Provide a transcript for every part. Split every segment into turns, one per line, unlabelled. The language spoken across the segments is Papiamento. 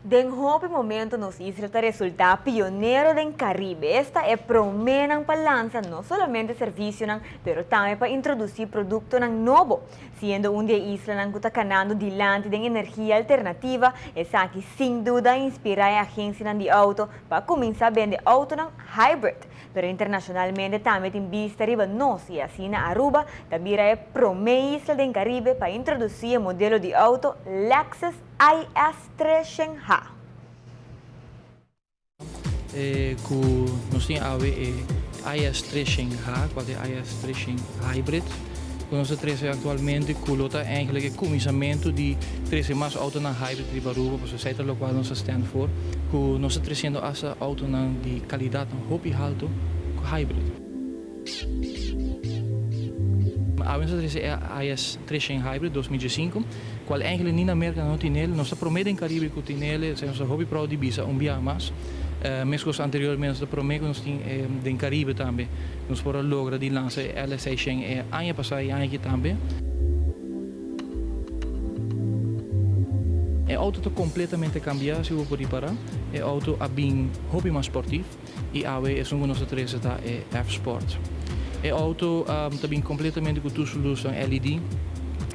Den hopi momento nos isla ta resultá pionero den Caribe. Esta e proménan pa lansa no solamente servisionan, pero tambe pa introdusí produktonan nobo. Siendo un di e islanan ku ta kanando dilanti den energia alternativa, esaki sin duda a inspirá e agensianan di outo pa kuminsá bende outonan hybrid. Pero internashonalmente tambe tin bista riba nos i asina Aruba ta bira e promé isla den Caribe pa introdusí e modelo di outo Lexus IS 300 H.
E ku nos tin awe e IS 300 H, kual ta e IS 300 Hybrid, ku nos ta trese aktualmente ku lo ta eigenlijk e kuminsamentu di trese mas outonan hybrid riba Aruba, pasobra esei ta lokual nos ta stand for, ku nos ta tresiendo asta outonan di kalidatnan hopi haltu ku hybrid. Awe nos ta trese e IS 300 Hybrid 2015, kual eigenlijk ni na Merka no tin el. Nos ta promé den Karibe ku tin el, esei nos ta hopi proud di bisa un bia mas. Meskos anteriormente nos ta promé ku nos tin den Karibe tambe. Nos por a logra di lansa e LS 600 e aña pasá i aña aki tambe. E outo ta kompletamente kambiá si bo por ripará. E outo a bin hopi mas sportief. I awe esun ku nos ta trese ta e F-Sport. E outo ta bin kompletamente ku tur su lusnan LED.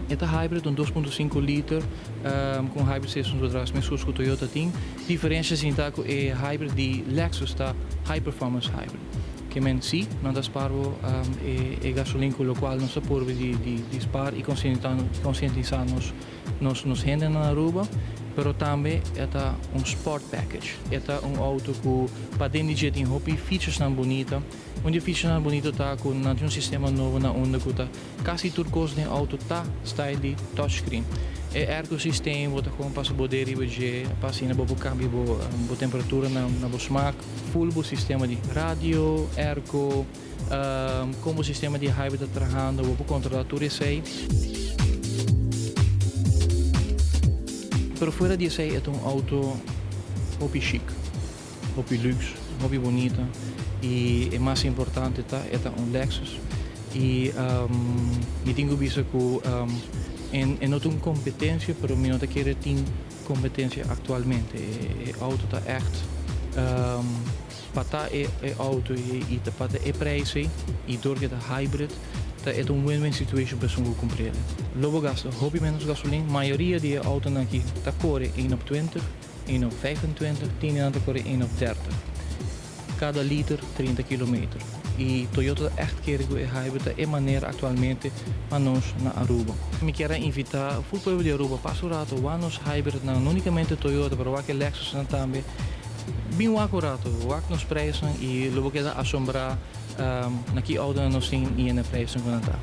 E ta hybrid, un 2.5 liter ku un hybrid system por tras, meskos ku Toyota tin. Diferensha sin ta ku e hybrid di Lexus ta high performance hybrid. Ke men si, nan ta spar bo e gasolin ku lokual nos ta purba di spar i konsientisá nos. Nos nos hendenan na Aruba, pero tambe e ta un sport package. E ta un auto cu paden di dje tin hopi featuresnan bunita. Un di e featuresnan bunito ta cu nan tin un sistema nobo na unda cu ta casi tur cos den auto ta style di touchscreen. E airco systeem bo ta gewoon pasa bo ded riba dje pa asina bo por cambia bo bo temperatura na na bo smaak. Full bo sistema di radio, airco. Kon bo sistema di hybrid ta trahando, bo por kontrolá tur esei. Pero fuera di esei e ta un outo hopi chic, hopi lux, hopi bunita i e mas importante ta e ta un Lexus i mi tin ku bisa ku e no ta un kompetensia pero mi no ta kere tin kompetensia aktualmente. E outo ta ègt. Pa ta e auto i ta pa ta e prijs ei i dor ku e ta hybrid ta e ta un win-win situation pa esun ku kumpr'el. Lo bo gasta hopi menos gasolin, mayoria di e autonan aki ta kore een op twintig, een op 25, tin di nan ta kore een op dertig. Kada liter 30 kilometer. I Toyota ta ègt kere ku e hybrid ta e manera aktualmente pa nos na Aruba. Mi kier a invitá ful pueblo di Aruba pasa un rato wak nos hybridnan, no unikamente Toyota pero wak e Lexusnan tambe. Bin wak un rato, wak nos prijsnan y lo bo keda asombrá na ki autonan nos tin y na e prijsnan cu nan ta.